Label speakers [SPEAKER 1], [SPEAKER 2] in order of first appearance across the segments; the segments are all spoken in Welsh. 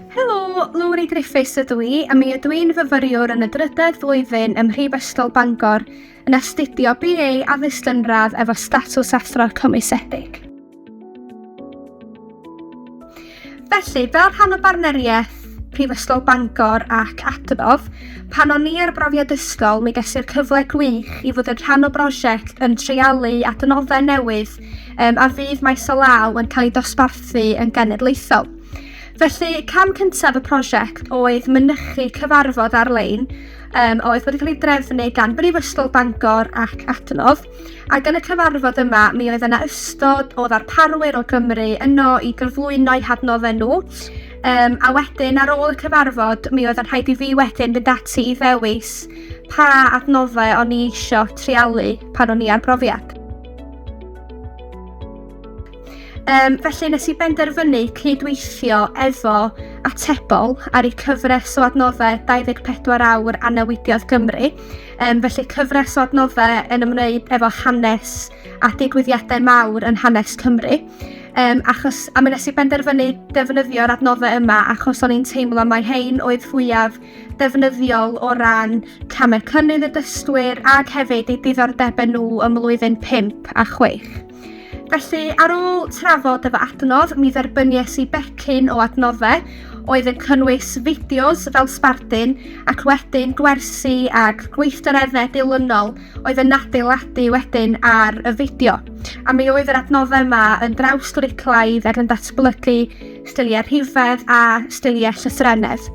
[SPEAKER 1] Helo, Lowri Griffiths ydw i, a mi ydw i'n fyfyriwr yn y drydedd flwyddyn ym Mhrifysgol Bangor yn astudio BA Addysg Gynradd efo statws athro cymwysedig. Felly, fel rhan o bartneriaeth Prifysgol Bangor ac Adnodd, pan o'n i ar brofiad ysgol, mi ges i'r cyfle gwych i fod yn rhan o brosiect yn treialu adnoddau newydd um, a fydd maes o law yn cael ei dosbarthu yn genedlaethol. Felly, cam cyntaf y prosiect oedd mynychu cyfarfod ar-lein um, oedd wedi cael ei drefnu gan Brifysgol Bangor ac Adnodd. Ac yn y cyfarfod yma, mi oedd yna ystod o ddarparwyr o Gymru yno i gyflwyno eu hadnoddau nhw. Um, a wedyn, ar ôl y cyfarfod, mi oedd yn rhaid i fi wedyn fynd ati i ddewis pa adnoddau o'n i eisiau trialu pan o'n i ar brofiad. Um, felly nes i benderfynu cydweithio efo Atebol ar eu cyfres o adnoddau 24 awr a newidiodd Gymru. Um, felly cyfres o adnoddau yn ymwneud efo hanes a digwyddiadau mawr yn hanes Cymru. Um, achos, a mi nes i benderfynu defnyddio'r adnoddau yma achos o'n i'n teimlo mai hein oedd fwyaf defnyddiol o ran camau cynnydd y dysgwyr ac hefyd eu diddordebau nhw ym mlwyddyn 5 a 6. Felly, ar ôl trafod efo adnodd, mi dderbynies i becyn o adnoddau oedd yn cynnwys fideos fel sbardun ac wedyn gwersi ac gweithgareddau dilynol oedd yn adeiladu wedyn ar y fideo. A mi oedd yr adnoddau yma yn drawsgwricwlaidd ac yn datblygu sgiliau rhifedd a sgiliau llythrennedd.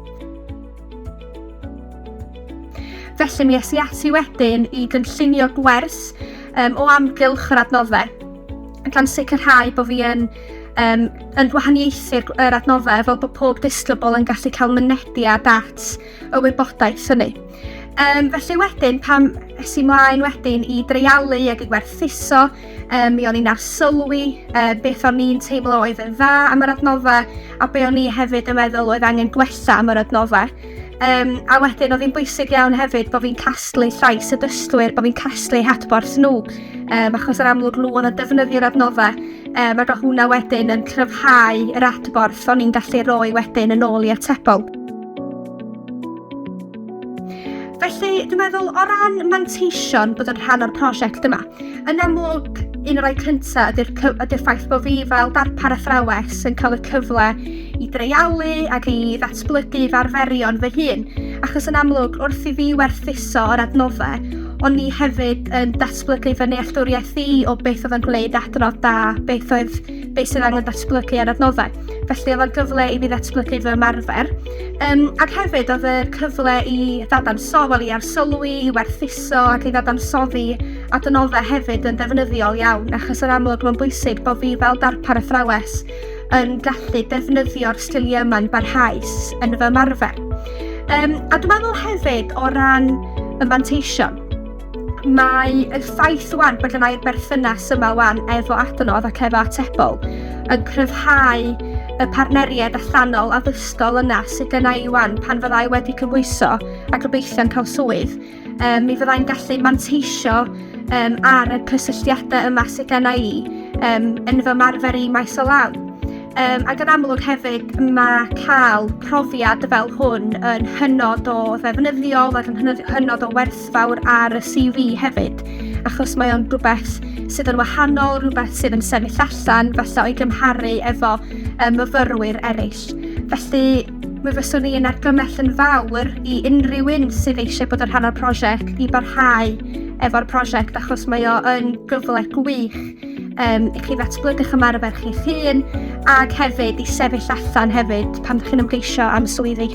[SPEAKER 1] Felly mi es i ati wedyn i gynllunio gwers um, o amgylch yr adnoddau, gan sicrhau bod fi yn, um, yn gwahaniaethu'r yr adnoddau fel bod pob disgybl yn gallu cael mynediad at y wybodaeth hynny. Um, felly wedyn, pan es i mlaen wedyn i dreialu ac i gwerthuso, um, mi o'n i'n arsylwi uh, beth o'n i'n teimlo oedd yn dda am yr adnoddau a be o'n i hefyd yn meddwl oedd angen gwella am yr adnoddau. Um, a wedyn oedd hi'n bwysig iawn hefyd bod fi'n casglu llais y dysgwyr, bod fi'n casglu hadborth nhw, um, achos yn amlwg nhw oedd yn defnyddio'r adnoddau, um, ac oedd hwnna wedyn yn cryfhau yr adborth o'n i'n gallu rhoi wedyn yn ôl i atebol. Felly, dwi'n meddwl, o ran manteision bod yn rhan o'r prosiect yma, yn amlwg, un o'r rhai cyntaf ydy'r ydy ffaith bod fi fel darpar athrawes yn cael y cyfle i dreialu ac i ddatblygu fy arferion fy hun. Achos yn amlwg, wrth i fi werthuso yr adnoddau, o'n i hefyd yn datblygu fy nealltwriaeth i o beth oedd yn gwneud adnodd da, beth oedd beth sydd angen datblygu ar adnoddau. Felly oedd o'n gyfle i fi ddatblygu fy ymarfer. Um, ac hefyd oedd y cyfle i ddadansoddi, wel i arsylwi, i werthuso ac i ddadansoddi adnoddau hefyd yn ddefnyddiol iawn, achos yn amlwg mae'n bwysig bod fi fel darpar athrawes yn gallu defnyddio'r sgiliau yma'n barhaus yn fy ymarfer. Um, a dwi'n meddwl hefyd o ran y manteision, mae y ffaith wan bod yna i'r berthynas yma wan efo adnodd ac efo atebol yn cryfhau y partneriaid allanol addysgol yna sydd gynna i wan pan fyddai wedi cymhwyso a gobeithio'n cael swydd. Um, mi fyddai'n gallu manteisio um, ar y cysylltiadau yma sydd genna i um, yn fy ymarfer i maes o law. Um, ac yn amlwg hefyd, mae cael profiad fel hwn yn hynod o ddefnyddiol ac yn hynod, hynod o werthfawr ar y CV hefyd, achos mae o'n rhywbeth sydd yn wahanol, rhywbeth sydd yn sefyll allan falle o'i gymharu efo um, myfyrwyr eraill. Felly, mi fyswn i yn argymell yn fawr i unrhyw un sydd eisiau bod yn rhan o'r prosiect i barhau efo'r prosiect achos mae o yn gyfle gwych um, i chi ddatblygu'ch ymarfer chi'ch hun ac hefyd i sefyll allan hefyd pan ydych chi'n ymgeisio am swyddi.